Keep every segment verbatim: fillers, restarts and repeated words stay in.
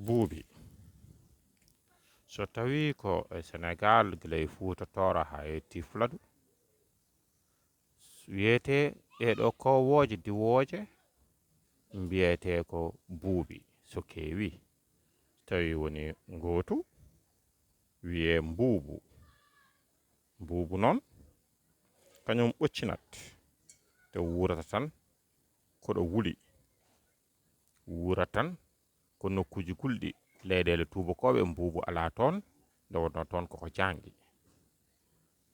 Buubi. So tawii ko e Senegaal, gila e Fuuta Tooro haa e Tifladu, wiyetee ɗee ɗoo koowooje diwooje mbiyetee ko buubi. So keewii, tawi woni ngootu, wiyee mbuubu. Mbuubu noon, kañum ɓoccinat, te wuurata tan ko ɗo wuli. Wuurat tan ko nokkuuji gulɗi, leyɗeele tuubakooɓe, mbuubu alaa toon, nde wonnoo toon koko jaangi.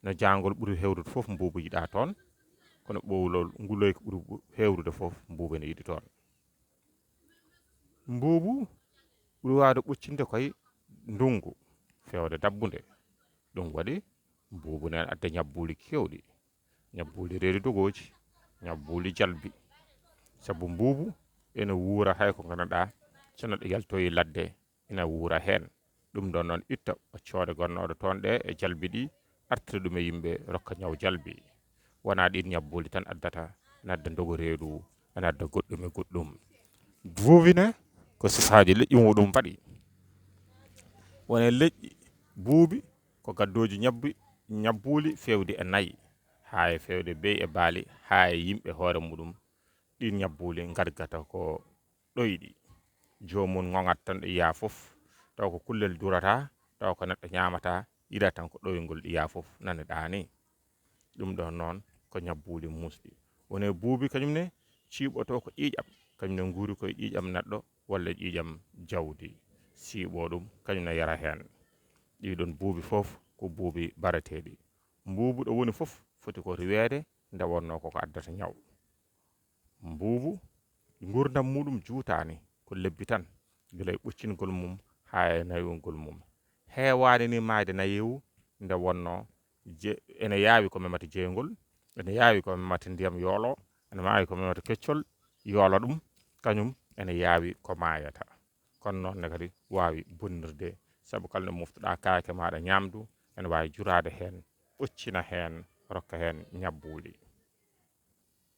No jaangol ɓuri heewrude fof, mbuubu yiɗaa toon, kono ɓowlol nguloyka ɓuri bu-, heewrude fof, mbuubu ene yiɗi toon. Mbuubu ɓuri waawde ɓoccinde koye ndunngu, feewde dabbunde. Ɗum waɗi mbuubu ne adda ñabbuuli keewɗi, ñabbuuli reedu dogooji, ñabbuuli jalbi. Sabu mbuubu ene wuura hay ko ngannduɗaa, so neɗɗo yaltoyi ladde, ina wuura heen. Ɗum ɗoon noon itta ɓoccooɗe gonnooɗe toon ɗe e jalbi ɗi, artira ɗum e yimɓe, rokka ñaw jalbi. Wonaa ɗiin ñabbuuli tan addata, ina adda ndogo reedu, ina adda goɗɗum e goɗɗum. Buubi ne ko sifaaji leƴƴi muɗum mbaɗi. Won e leƴƴi buubi ko gaddooji ñabbi, ñabbuuli feewde e nayi, haa e feewde beyi e baali, haa e yimɓe hoore muɗum. Ɗiin ñabbuuli ngargata ko ɗoyɗi. Joomum ŋoŋat tan ɗi yaa fof, taw ko kullel durata, taw ko neɗɗo ñaamata, yiɗa tan ko ɗoyngol ɗi yaa fof, nane ɗaani. Ɗum ɗoon noon ko ñabbuuli muusɗi. Won e buubi kañum ne ciiɓotoo ko ƴiiƴam, kañum ne nguuri koye ƴiiƴam neɗɗo walla ƴiiƴam jawdi. Siiɓoo ɗum, kañum ne yara heen. Ɗii ɗoon buubi fof ko buubi bareteeɗi. Mbuubu ɗo woni fof foti ko riweede nde wonnoo koko addata ñaw. Mbuubu, nguurndam muɗum juutaani ko lebbi tan, gila e ɓoccingol mum haa e naywingol mum. Heewaani ni maayde nayeewu nde wonnoo je-, ene yaawi ko memata jeyngol, ene yaawi ko memata ndiyam yoolo, ene maawi ko memata keccol yoolo ɗum, kañum ene yaawi ko maayata. Kono noon ne kadi waawi bonnirde, sabu kala nde moftuɗaa kaake maaɗa ñaamdu, ene waawi juraade heen, ɓoccina heen, rokka heen ñabbuuli.